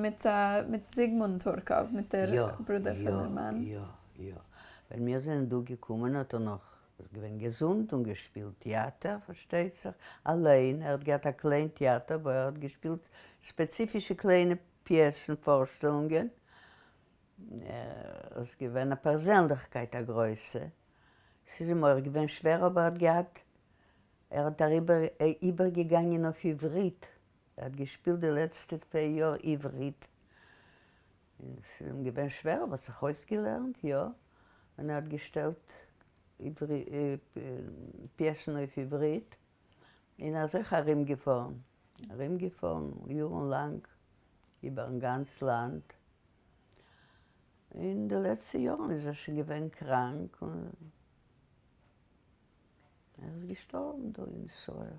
מיט מיט זיגמונד טורקאוו, מיט דער ברודער פון דער מאן. יא, יא, יא. ווען מיר זענען דא געקומען האט ער נאך געווען געזונט און געשפילט טעאטער, פארשטייט זיך, אליין. ער האט געהאט א קליין טעאטער וואו ער האט געשפילט ספעציפישע קליינע פיעסן, פארשטעלונגען. ער איז געווען א פערזענליכקייט א גרויסע. ס'איז אים אויך געווען שווער אבער ער האט געהאט, ער האט אריבער איבערגעגאנגען אויף עברית. ער האט געשפילט די לעצטע פאר יאר עברית. ס'איז אים געווען שווער אבער האט זיך אויסגעלערנט, יא. און ער האט געשטעלט פיעסן אויף עברית. און ער איז אויך ארומגעפארן, ארומגעפארן יארן לאנג איבערן גאנץ לאנד. אין די לעצטע יארן איז ער שוין געווען קראנק און ער איז געשטארבן דא אין ישראל.